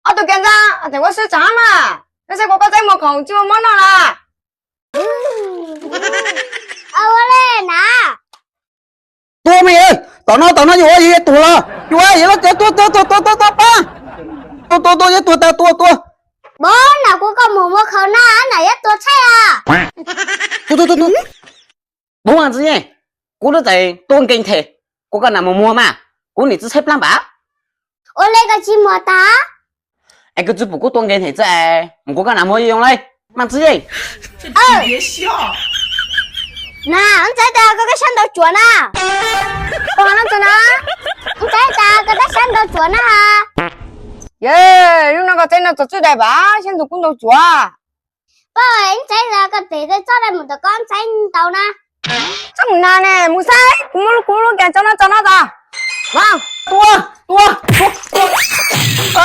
Ob tug kiag ntag, tseem ua si tsam mas. Neb saib kuv koj txeeb muag khoom tsis muaj mov noj lawm. Ua li na. Tua mas, tom no tom no yuav ua yog tuag los yuav ua yog los tsev, tua tua tua tua tua tua pab. Tua tua tua, yuav tuag tas, tua tua. Pov, nam kuv koj mus muag khoom na, nam yuav tuag tshaib a. Tua tua tua tua. Pov, Mas Txwj Yeej, kuv lub tsev tuaj nkees them, kuv koj nam mus muag mas, kuv nim txiv tshaib plab npam. Ua li koj tsis muag tas. Es koj tsis pum kuv tuaj nkees them txwj es mus kuv koj nam muag yoo li. Mas Txwj Yeej. Na, ntxaib tas koj koj sab ntaus tsuav na. Pov, no txog na. Ntxaib tas koj tab sab ntaus tsuav na ha. Yog, lub no koj txeeb no txog txwj dais npam, sab ntaus kuv ntaus tsuav. Pov, ntxaib tas koj tes txoj dais mus tom koj ntxaib ntaus na. Txhob mus na ne, mus saib, kuv muab kuv lub kas tso no tso no tas. Mas, tua, tua, tua, tua.